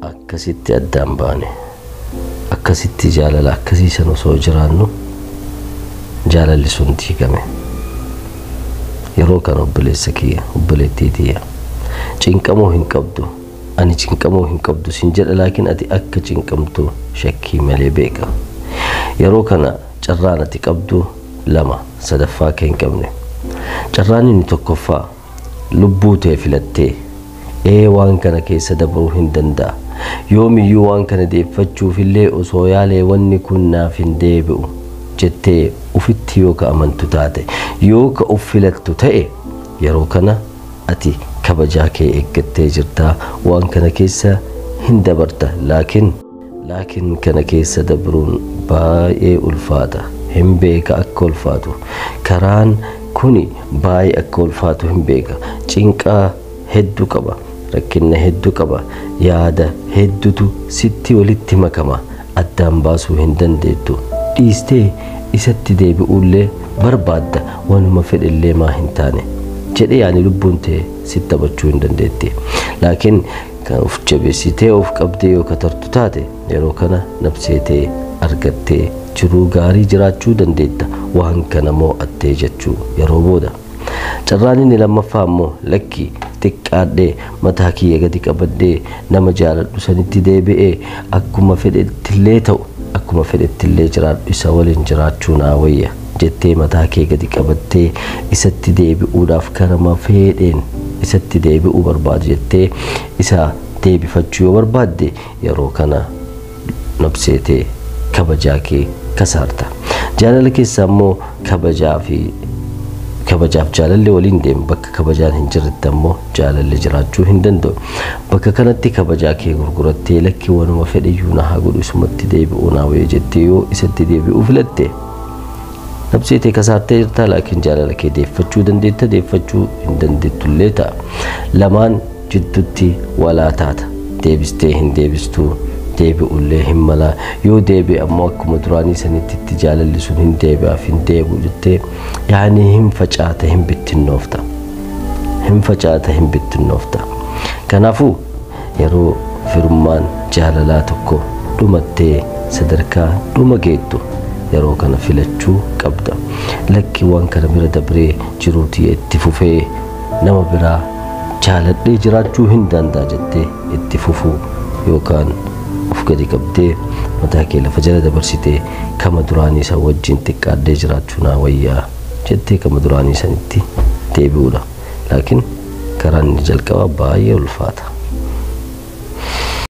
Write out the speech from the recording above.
Akkasitti addaan baane. Akkasitti jaalala akkasii san osoo jiraannu jaalalli sun diigame. Yeroo kana obboleessa kiyya, obboleettii tiyya, cinqamuu hin qabdu. Ani cinqamuu hin qabdu sin jedha, laakiin ati akka cinqamtu shakkii malee beeka. Yeroo kana carraan ati qabdu lama, sadaffaa akka hin qabne. Carraan inni tokkoffaa lubbuu tee filattee ee waan kana keessa dabruu hin danda'a. Yoomiyyuu waan kana deeffachuufillee osoo yaalee wanni kun naaf hin deebi'u jettee ufitti yoo ka amantu taate, yoo ka uf filattu ta'e, yeroo kana ati kabajaa kee eeggattee jirta, waan kana keessa hin dabarta. Laakiin kana keessa dabruun baay'ee ulfaata. Hin beeka akka ulfaatu. Karaan kuni baay'ee akka ulfaatu hin beeka. Cinqaa hedduu qaba. Rakkina hedduu qaba. Yaada hedduutu sitti walitti makama. Addaan baasuu hin dandeettu. Dhiistee isatti deebi'uullee barbaadda, wanuma fedhellee maa hin taane jedhee yaani lubbuun tee sitti taphachuu hin dandeetti. Laakiin kan of jabeessitee of qabdee yoo katartu taate, yeroo kana nafsee tee argattee jiruu gaarii jiraachuu dandeetta, waan kana moo'attee jechuu yeroo booda. Carraan inni lammaffaa immoo lakki, xiqqaadhee mataa kiyya gadi qabadhee nama jaaladhu sanitti deebi'ee akkuma fedhettillee ta'u, akkuma fedhettillee jiraadhu, isa waliin jiraachuu naa wayya jettee mataa kee gadi qabattee isatti deebi'uudhaaf karama fedheen isatti deebi'uu barbaadu jettee isa deebifachuu yoo barbaadde, yeroo kana nafseetee kabajaa kee kasaarta. Jaalala keessa immoo kabajaa fi kabajaaf jaalalli waliin deemu. Bakka kabajaan hin jirretti ammoo jaalalli jiraachuu hin danda'u. Bakka kanatti kabajaa kee gurgurattee lakki, wanuma fedhiyyuu na haa godhu, isumatti deebi'uu naa wayya jettee yoo isatti deebi'uu filatte, nafsee tee kasaartee jirta. Laakiin jaalala kee deeffachuu dandeetta, deeffachuu hin dandeettullee ta'a. Lamaan jidduutti walaa taata. Deebistee hin deebistuu, deebi'ullee hin mala. Yoo deebi'e ammoo akkuma duraanii sanitti itti jaalalli sun hin deebi'aaf hin deebi'u jettee yaani hin facaata, hin bittinnoofta. Hin facaata, hin bittinnoofta. Kanaafuu yeroo firummaan jaalalaa tokko dhumattee sadarkaa dhuma geettu, yeroo kana filachuu qabda. Lakki, waan kana bira dabree jiruutii itti fufee nama biraa jaaladhee jiraachuu hin danda'a jettee itti fufuu, yookaan of gadi qabdee mataa kee lafa jala dabarsitee kama duraanii san wajjin xiqqaadhee jiraachuu naa wayyaa jettee kama duraanii sanitti deebi'uudha. Laakiin karaan inni jalqabaa baay'ee ulfaata.